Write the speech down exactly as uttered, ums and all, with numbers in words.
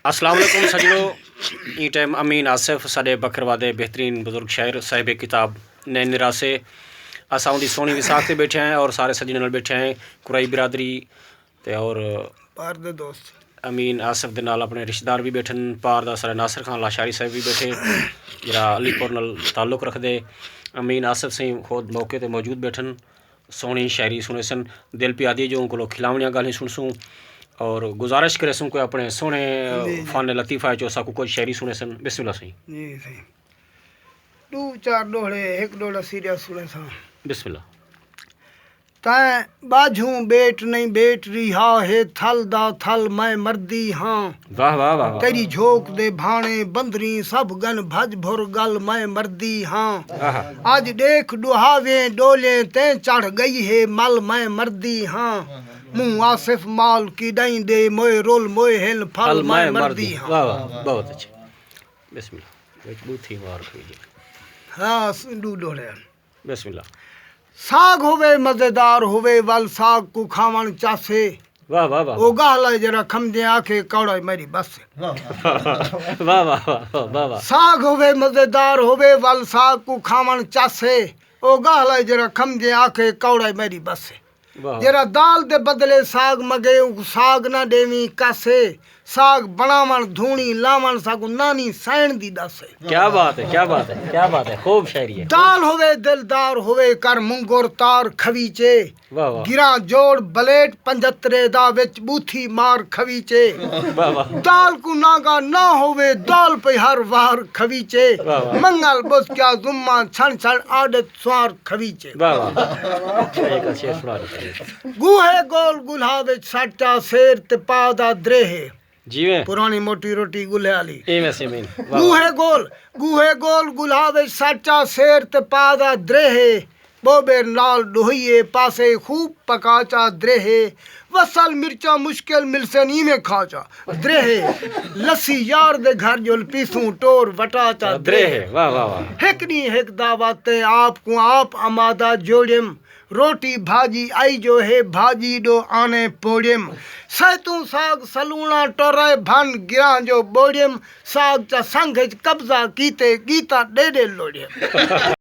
السلام علیکم سجنو، ایں ٹائم امین آصف ساڈے بکھروا دے بہترین بزرگ شاعر صاحب کتاب نین نراسے، اساں اوندی سوہنی وساخ تے بیٹھے ہیں اور سارے سجناں نال بیٹھے ہیں، کرائی برادری تے اور پار دے دوست۔ امین آصف دے نال اپنے رشتہ دار بھی بیٹھن، پار دا سارے ناصر خان لاشاری صاحب بھی بیٹھے، جڑا علی پور نال تعلق رکھدے۔ امین آصف سائیں خود موقع تے موجود بیٹھن، سوہݨی شاعری سݨیسن۔ دل پیا آہدے جو اوں کولوں کھلاوݨیاں ڳالھیں سݨسوں اور گزارش کریسوں کہ اپݨے سوہݨے جی، جی۔ فن لطیفہ اچ ساکوں کجھ شاعری سݨیسن۔ بسم اللہ سائیں۔ جی سائیں۔ ݙو چار ݙوہڑے، ہک ݙوہڑا سیریس سݨیساں۔ بسم اللہ۔ تیں ٻاجھوں ٻیٹ نئیں ٻیٹ ریہا ہے، تھل دا تھل میں مردی ہاں۔ واہ، واہ، واہ، واہ۔ تیݙی جھوک دے بھاݨے بندریں سبھ ڳن بھڄ بھر ڳل میں مردی ہاں۔ آہا۔ اڄ ݙیکھ ݙوہاویں ݙولیں تیں چڑھ ڳئی ہے مل میں مردی ہاں۔ موں آصف مال کیݙائیں ݙے موئے رول موئے ہن پھل پھل میں میں مردی مردی ہاں۔ واہ، واہ، بہت اچھے۔ بسم اللہ۔ وچ ٻوتھی مار کھڑی ہے۔ ہاں، س-، ݙو ݙوہڑے۔ بسم اللہ۔ ساڳ ہووے مزیدار ہووے ول ساڳ کوں کھاوݨ چاسے۔ واہ، واہ، واہ، او واہ۔ ڳالھ ہے جیڑھا کھمدیں آکھے کوڑا میݙی بس ہے۔ واہ، واہ، واہ، واہ، واہ۔ ساڳ ہووے مزیدار ہووے ول ساڳ کوں کھاوݨ چاسے۔ او ڳالھ ہے جیڑھا کھمدیں آکھے کوڑا میݙی بس ہے۔ واہ۔ جیڑھا دال دے بدلے ساڳ منگے، اونکوں ساڳ نہ ݙیویں کس ہے۔ ساڳ بݨاوݨ دھوݨی لاوݨ ساکوں نانی سائݨ دی ݙس ہے۔ کیا بات ہے، کیا بات ہے، کیا بات ہے، خوب شاعری ہے۔ دال ہووے دلدار ہووے کر منگر تار کھویچے۔ واہ، واہ۔ گراں جوڑ بلیٹ پنجترے دا وچ ٻوتھی مار کھویچے۔ واہ، واہ۔ دال کوں نانگا نہ ہووے، دال پئی ہر وار کھویچے۔ واہ، واہ۔ منگل ٻدھ کیا جمعہ چھݨ چھݨ آݙت سوار کھویچے۔ واہ، واہ۔ ایک اچھے سنا دو۔ ڳوہے ڳول ڳلہا وچ سٹ چا سیر تے پا دا دریہے۔ جیویں۔ پراݨی موٹی روٹی ڳلہے آلی۔ ایویں سیویں۔ واہ، واہ۔ ڳوہے ڳول، ڳوہے ڳول ڳلہا وچ سٹ چا سیر تے پا دا دریہے۔ ٻوٻے نال ݙوہیے پاسے خوب پکا چا دریہے۔ وصل مرچاں مشکل ملسن ایویں کھا چا دریہے۔ لسی یار دے گھر ڄل پیسوں ٹور وٹا چا دریہے۔ واہ، واہ، واہ۔ ہک ݙینہہ ہک دعوت تے آپ کوں آپ آمادہ جوڑیم۔ روٹی بھاڄی آئی جو ہے، بھاڄی ݙو آنے پوڑیم۔ سیتوں ساڳ سلوݨا ٹورائے بھن گراں جو ٻوڑیم۔ ساڳ چا سنگھ اچ قبضہ کیتے، ڳیتا ݙیݙے لوڑیم۔